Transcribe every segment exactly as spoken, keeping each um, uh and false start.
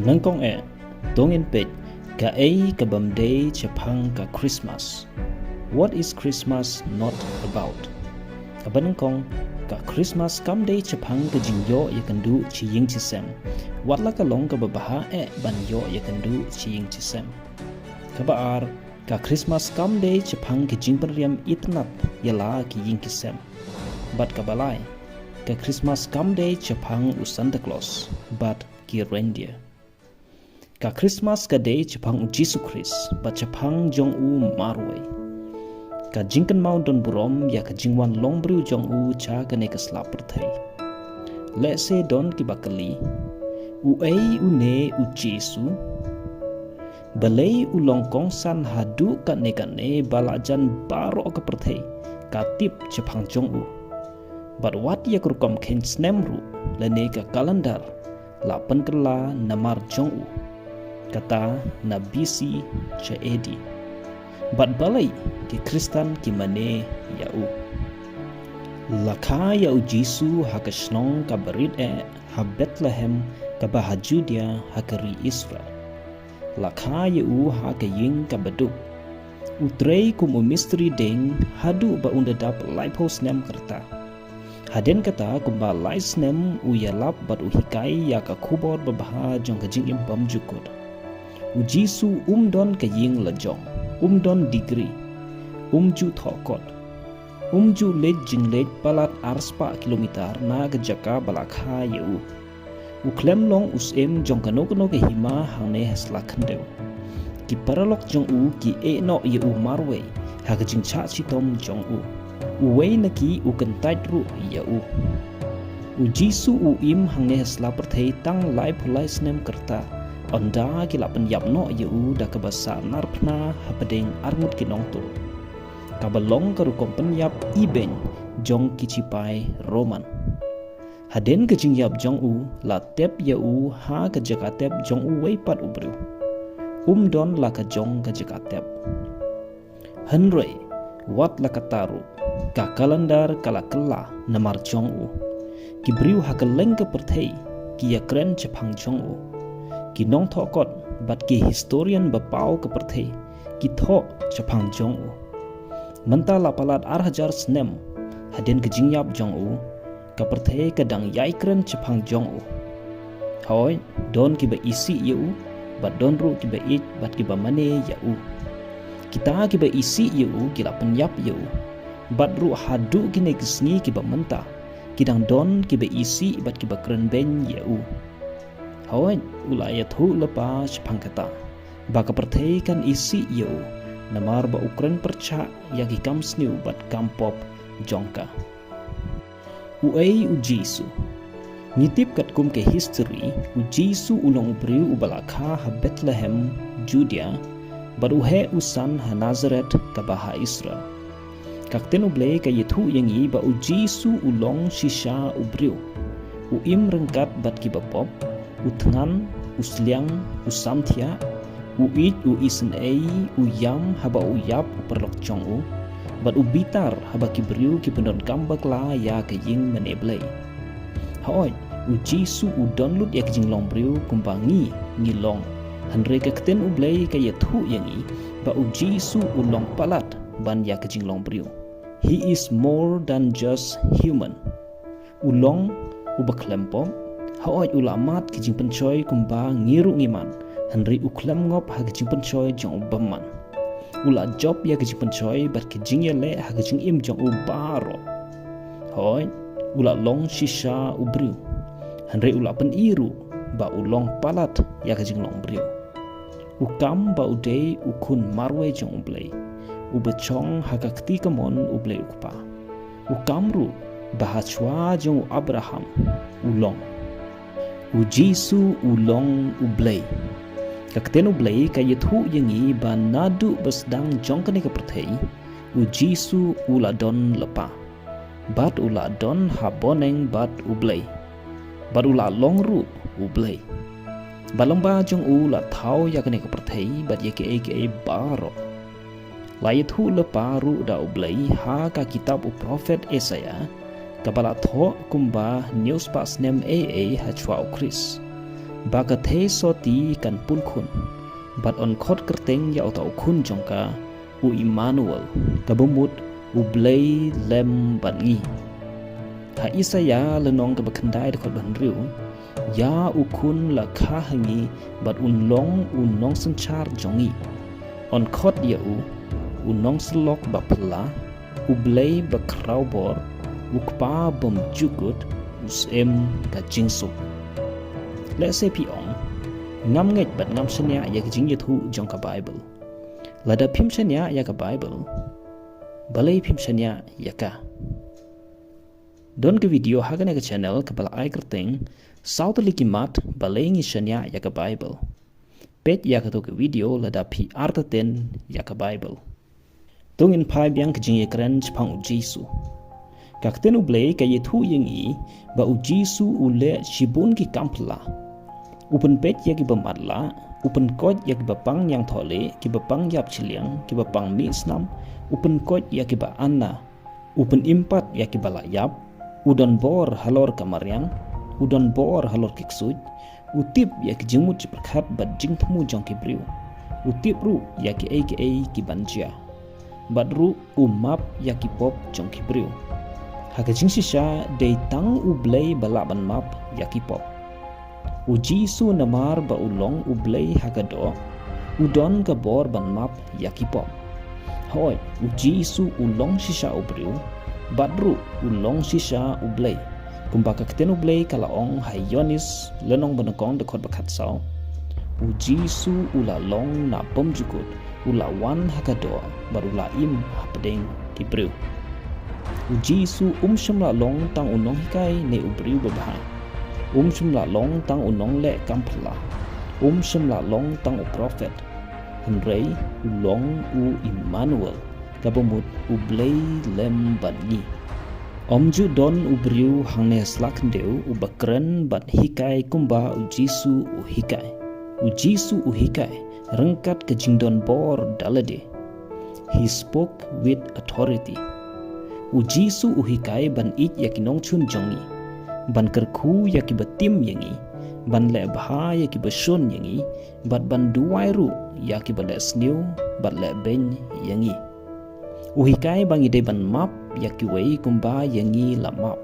Nyngkong eh, to ngin peit kaei ka bym dei shaphang ka Christmas. What is Christmas not about? Kaba nyngkong, ka Christmas kam dei shaphang ka jingïoh ïakynduh shi ïing shi sem. Wat la ka long kaba bha eh ban ïoh ïakynduh shi ïing shi sem. Kaba ar, ka Christmas kam dei shaphang ka jingpynriam itynnad ïa la ki ïing ki sem. Bad kaba lai, ka Christmas kam dei shaphang u Santa Claus bad ki reindeer. Ka Christmas ka dei shaphang u Jisu Khrist bad shaphang jong u marwei. Ka jingkynmaw don burom ïa ka jingwan longbriew jong u sha kane ka sla pyrthei. Lehse don kiba kylli, uei une u Jisu? Balei u long kongsan haduh katne katne ba la jan baroh ka pyrthei ka tip shaphang jong u? Bad wat ïa ka rukom kheiñ snem ruh lane ka calendar la pynkylla namar jong u, kata na B C sha A D. Bad balei ki Khristan ki mane ïa u? La kha ïa u Jisu ha ka shnong kaba rit eh ha Bethlehem kaba ha Judea ha ka ri Israel. La kha ïa u ha ka ïing kaba duk. U trei kum u mistri dieng haduh ba un da dap laiphew snem ka rta. Hadien kata kumba lai snem u ïalap bad u hikai ïa ka khubor babha jong ka jingim bymjukut. U Jisu um don ka ïing la jong, um don degree, um ju thoh kot, um ju leit jingleit palat arspah kilometer na ka jaka ba la kha ïa u. U khlem long u syiem jong kano kano ka hima hangne ha sla khyndew. Ki paralok jong u ki ïehnoh ïa u marwei ha ka jingshah shitom jong u. Uwei na ki u kyntait ruh ïa u. U Jisu u im hangne ha sla pyrthei tang laiphew lai snem ka rta, ynda ki la pynïap noh ïa u da kaba sah narphna hapdeng arngut ki nongtuh. Kaba long ka rukom pynïap ibeiñ jong ki shipai Roman. Hadien ka jingïap jong u, la tep ïa u ha ka jaka tep jong uwei pat u briew. Um don la ka jong ka jaka tep. Hynrei wat la katta ruh, ka calendar ka la kylla namar jong u. Ki briew ha kylleng ka pyrthei ki ïakren shaphang jong u. Ki nongthoh kot bad ki historian ba paw ka pyrthei ki thoh shaphang jong u. Mynta la palat ar hajar snem hadien ka jingïap jong u, ka pyrthei ka dang ïai kren shaphang jong u. Hooid, don kiba isih ïa u, bad don ruh kiba ïeit bad kiba mane ïa u. Kita kiba isih ïa u ki la pynïap ïa u. Bad ruh haduh kine ki sngi kiba mynta, ki dang don kiba isih bad kiba kren beiñ ïa u. Hooid, u la ïathuh lypa shaphang kata, ba ka pyrthei kan isih ïa u, namar ba u kren pyrshah ïa ki kam sniew bad kam pop jong ka. Uei u Jisu? Ngi tip katkum ka history, u Jisu u long u briew uba la kha ha Bethlehem, Judea, bad u heh u san ha Nazareth kaba ha Israel. Ka ktien U Blei ka ïathuh ïa ngi ba u Jisu u long shisha u briew. U im ryngkat bad kiba pop, u thngan, u sliang, u samthiah, u ïeit, u isynei, u ïam haba u ïap u paralok jong u, bad u bitar haba ki briew ki pyndonkam bakla ïa ka ïing mane Blei. Hooid, u Jisu u don lut ïa ka jinglong briew kumba ngi, ngi long. Hynrei ka ktien U Blei ka ïathuh ïa ngi ba u Jisu u long palat ban ïa ka jinglong briew. He is more than just human. U long uba khlem pop, hooid u la mad ki jingpynshoi kumba ngi ruh ngi mad, hynrei u khlem ngop ha ki jingpynshoi jong u bymman. U la jop ïa ki jingpynshoi bad ki jingïaleh ha ki jingim jong u baroh. Hooid, u la long shisha u briew, hynrei u la pyni ruh ba u long palat ïa ka jinglong briew. U kam ba u dei u khun marwei jong U Blei, uba shong ha ka kti kamon U Blei U Kpa. U kam ruh ba ha shuwa jong u Abraham u long. U Jisu u long U Blei. Ka ktien U Blei ka ïathuh ïa ngi ba naduh ba sdang jong kane ka pyrthei, u Jisu u la don lypa. Bad u la don ha bneng bad U Blei. Bad u la long ruh U Blei. Bad lyngba jong u la thaw ïa kane ka pyrthei bad ïa kiei kiei baroh. La ïathuh lypa ruh da U Blei ha ka kitab u prophet Isaiah, kaba la thoh kumba hynñiew spah snem A A ha shuwa u Khrist. ba ka thei soti kan pun khun, bad yn khot kyrteng ïa uta u khun jong ka, u Immanuel, kaba mut, U Blei lem bad ngi. Ha Isaïah lynnong kaba khyndai dkhot ba hynriew, ïa u khun la kha ha ngi, bad un long u nongsynshar jong ngi. Yn khot ïa u, u nongsyllok ba phylla, U Blei ba khraw bor, U Kpa bymjukut, u Syiem ka jingsuk. Lehse phi ong, ngam ngeit bad ngam shaniah ïa ka jingïathuh jong ka Baibl. Lada phim shaniah ïa ka Baibl, balei phim shaniah ïa ka? Don ka video ha kane ka channel kaba la ai kyrteng, Saw tylli ki mat balei ngi shaniah ïa ka Baibl. Peit ïa kato ka video lada phi artatien ïa ka Baibl. To ngin phai biang ka jingïakren shaphang U Jisu. Ka ktien U Blei ka ïathuh ïa ngi ba U Jisu u leh shibun ki kam phylla. U pynpeit ïa kiba matlah, u pynkoit ïa kiba pang ñiangthohlieh, kiba pang ïap shiliang, kiba pang mih snam, u pynkoit ïa kiba anna, u pynim pat ïa kiba la ïap, u don bor halor ka mariang, u don bor halor ki ksuid, u tip ïa ki jingmut jingpyrkhat bad jingthmu jong ki briew, u tip ruh ïa kiei kiei ki ban jia. Bad ruh u map ïa ki pop jong ki briew. Ha ka jingshisha dei tang U Blei ba lah ban map ïa ki pop. U Jisu namar ba u long U Blei ha ka doh, u don ka bor ban map ïa ki pop. Hooid, U Jisu u long shisha u briew, bad ruh u long shisha U Blei. Kumba ka ktien U Blei ka la ong ha Ïoannis lynnong ba nyngkong dkhot ba khatsaw. U Jisu u la long na bymjukut, u la wan ha ka doh, bad u la im hapdeng ki briew. U Jisu um shym la long tang u nonghikai ne u briew babha. Um shym la long tang u nongleh kam phylla. Um shym la long tang u prophet. Hynrei u long u Immanuel, kaba mut U Blei lem bad ngi. Ym ju don u briew hangne sla khyndew uba kren bad hikai kumba U Jisu u hikai. U Jisu u hikai ryngkat ka jingdon bor da lade. He spoke with authority. U Jisu u hikai ban ïeit ïa ki nongshun jong ngi, ban kyrkhu ïa kiba tim ïa ngi, ban leh bha ïa kiba shun ïa ngi, bad ban duwai ruh ïa kiba leh sniew bad leh beiñ ïa ngi. U hikai ba ngi dei ban map ïa kiwei kumba ïa ngi la map.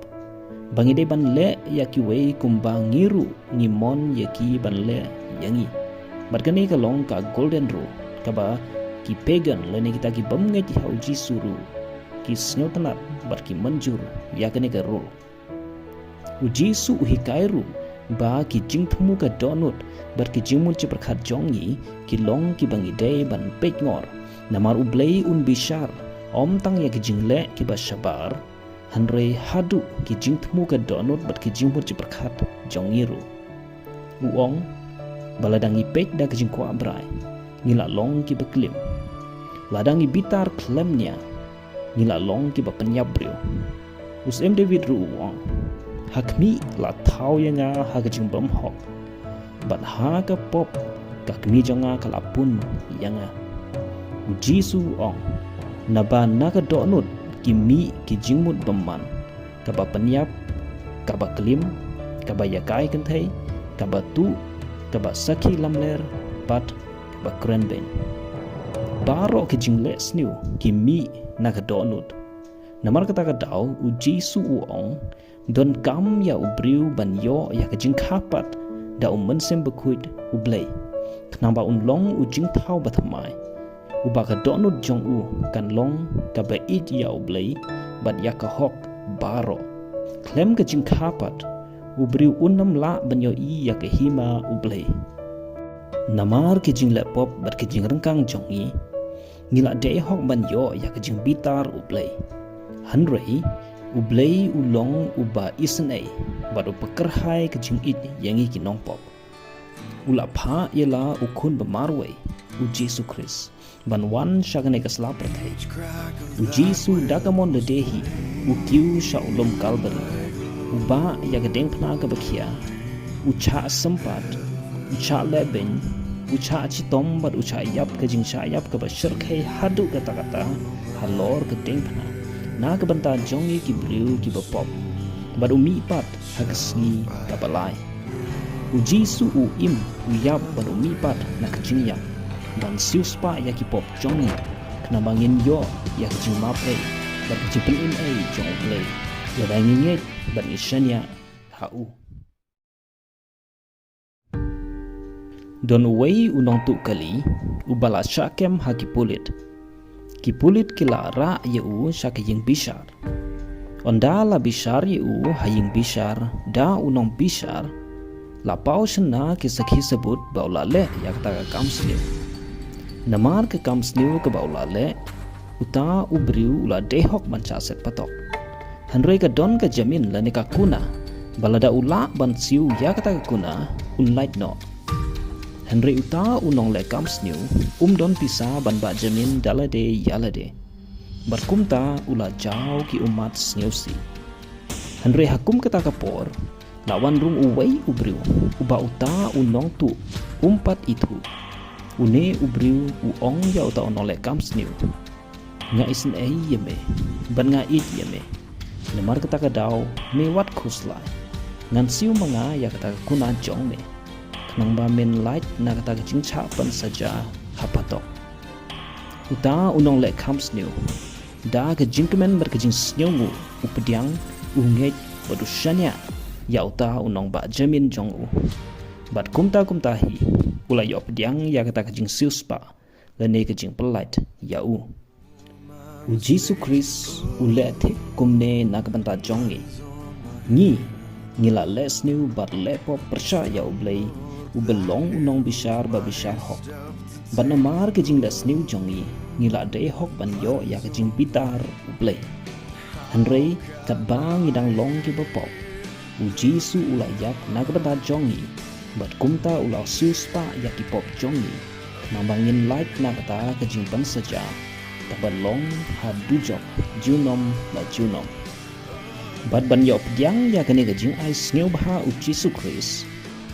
Ba ngi dei ban leh ïa kiwei kumba ngi ruh ngi mon ïa ki ban leh ïa ngi. Bad kane ka long ka golden rule, kaba ki pagan lane kita ki bym ngeit ha U Jisu ruh ki sngewtynnat bad ki mynjur ïa kane ka rule. U Jisu u hikai ruh ba ki jingthmu ka dohnud bad ki jingmut jingpyrkhat jong ngi ki long kiba ngi dei ban peitngor. Namar U Blei un bishar ym tang ïa ki jingleh kiba shabar, hynrei haduh ki jingthmu ka dohnud bad ki jingmut jingpyrkhat jong ngi ruh. U ong ba lada ngi peit da ka jingkwah brai, ngi la long kiba klim. Lada ngi bitar khlem nia, ngi la long kiba pynïap briew. U Syiem David ruh u ong, ha khmih la thaw ïa nga ha ka jingbymhok, bad ha ka pop ka kmie jong nga ka la pun ïa nga. U Jisu u ong, naba na ka dohnud ki mih ki jingmut bymman, kaba pynïap, kaba klim, kaba ïakai kynthei, kaba tuh, kaba sakhi lamler, bad kaba kren beiñ. Baroh ki jingleh sniew ki mih na ka dohnud. Namar kata ka daw U Jisu u ong, donkam ïa u briew ban ïoh ïa ka jingkha pat da U Mynsiem Bakhuid U Blei, khnang ba un long u jingthaw bathymmai, uba ka dohnud jong u kan long kaba ïeit ïa U Blei bad ïa ka hok baroh. Khlem ka jingkha pat, u briew un ym lah ban ïohi ïa ka hima U Blei. Namar ki jingleh pop bad ki jingryngkang jong ngi, ngi la dei hok ban ïoh ïa ka jingbitar U Blei. Hynrei U Blei u long uba isynei bad uba kyrhai ka jingïeit ïa ngi ki nongpop. U la phah ïa la u khun ba marwei, U Jisu Khrist, ban wan sha kane ka sla pyrthei. U Jisu da ka mon lade hi u kiew sha u lum Kalbari. U bah ïa ka diengphna kaba khia. U shah sympat, u shah lehbeiñ, u shah shitom bad u shah ïap ka jingshah ïap kaba shyrkhei haduh katta katta halor ka diengphna na ka bynta jong ngi ki briew kiba pop. Bad u mih pat ha ka sngi kaba lai. U Jisu u im, u ïap bad u mihpat na ka jingïap, ban siewspah ïa ki pop jong ngi, khnang ba ngin ïoh ïa ka jingmap ei bad ka jingpynim ei jong U Blei, lada ngi ngeit bad ngi shaniah ha u. Don uwei u nongtuh kali uba la shah kem ha ki pulit. Ki pulit ki la rah ïa u sha ka ïing bishar. Ynda la bishar ïa u ha ïing bishar da u nongbishar, la paw shynna ki sakhi sabut ba u la leh ïa kata ka kam sniew. Namar ka kam sniew kaba u la leh, uta u briew u la dei hok ban shah set patok. Hynrei ka don ka jamin lane ka kuna ba lada u lah ban siew ïa kata ka kuna, un lait noh. Hynrei uta u nongleh kam sniew um don pisa ban bah jamin da lade ïa lade. Bad kumta u la jaw ki ummat sngewsih. Hynrei ha kum kata ka por, la wan rung uwei u briew uba uta u nongtuh um pat ithuh. Une u briew u ong ïa uta u nongleh kam sniew, "Nga isynei ïa me bad nga ïeit ïa me. Namar kata ka daw me wat khuslai. Ngan siew ma nga ïa kata ka kuna jong me, khnang ba men lait na kata ka jingshah pynsaja ha patok." Uta u nongleh kam sniew, da ka jingkmen bad ka jingsngewnguh, u pdiang, u ngeit bad u shaniah ïa uta u nongbah jamin jong u. Bad kumta kumta hi u la ïoh pdiang ïa kata ka jingsiewspah lane ka jingpyllait ïa u. U Jisu Khrist u leh thik kumne na ka bynta jong ngi. Ngi, ngi la leh sniew bad leh pop pyrshah ïa U Blei, uba long u nongbishar ba bishar hok. Bad namar ka jingleh sniew jong ngi, ngi la dei hok ban ïoh ïa ka jingbitar U Blei. Hynrei katba ngi dang long kiba pop, U Jisu u la ïap na ka bynta jong ngi, bad kumta u la siewspah ïa ki pop jong ngi, khnang ba ngin lait na kata ka jingpynsaja kaba long ha dujok junom la junom. Bad ban ïoh pdiang ïa kane ka jingai sngewbha U Jisu Khrist,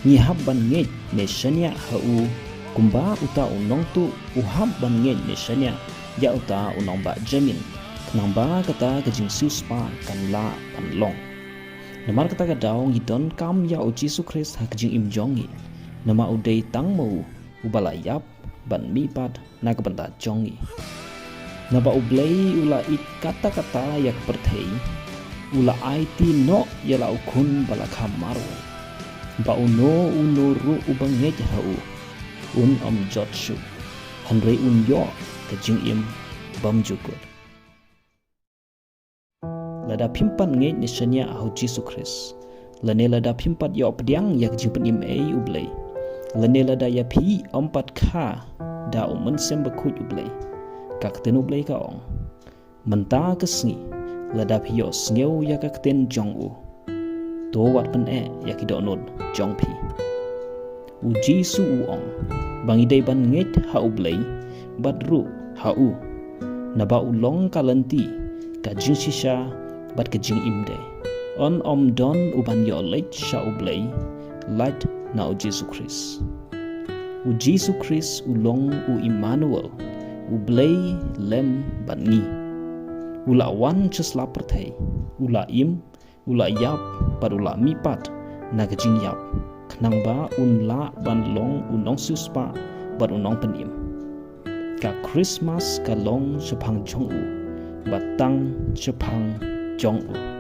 ngi hap ban ngeit ne shaniah ha u, kumba uta u nongtuh u hap ban ngeit ne shaniah ïa uta u nongbah jamin, khnang ba kata ka jingsiewspah kan lah ban long. Namar kata ka daw ngi donkam ïa U Jisu Khrist ha ka jingim jong ngi. Namar u dei tang ma u uba la ïap bad mihpat na ka bynta jong ngi. Naba U Blei u la ïeit katta katta ïa ka pyrthei, u la aiti noh ïa la u Khun ba la kha marwei, ba uno uno ruh uba ngeit ha u un ym jot shuh, hynrei un ïoh ka jingim bymjukut. Lada phim pat ngeit ne shaniah ha U Jisu Khrist, lane lada phim pat ïoh pdiang ïa ka jingpynim ei U Blei, lane lada ïa phi ym pat kha da U Mynsiem Bakhuid U Blei, ka ktien U Blei ka ong, mynta ka sngi lada phi ïohsngew ïa ka ktien jong u, to wat pyneh ïa ki dohnud jong phi. U Jisu u ong ba ngi dei ban ngeit ha U Blei bad ruh ha u, naba u long ka lynti, ka jingshisha bad ka jingim dei. Yn ym don uban ïoh leit sha U Blei lait na U Jisu Khrist. U Jisu Khrist u long u Immanuel, U Blei lem bad ngi. U la wan sha sla pyrthei, u la im, u la ïap bad u la mihpat na ka jingïap, khnang ba un lah ban long u nongsiewspah bad u nongpynim. Ka Khristmas ka long shaphang jong u bad tang shaphang jong u.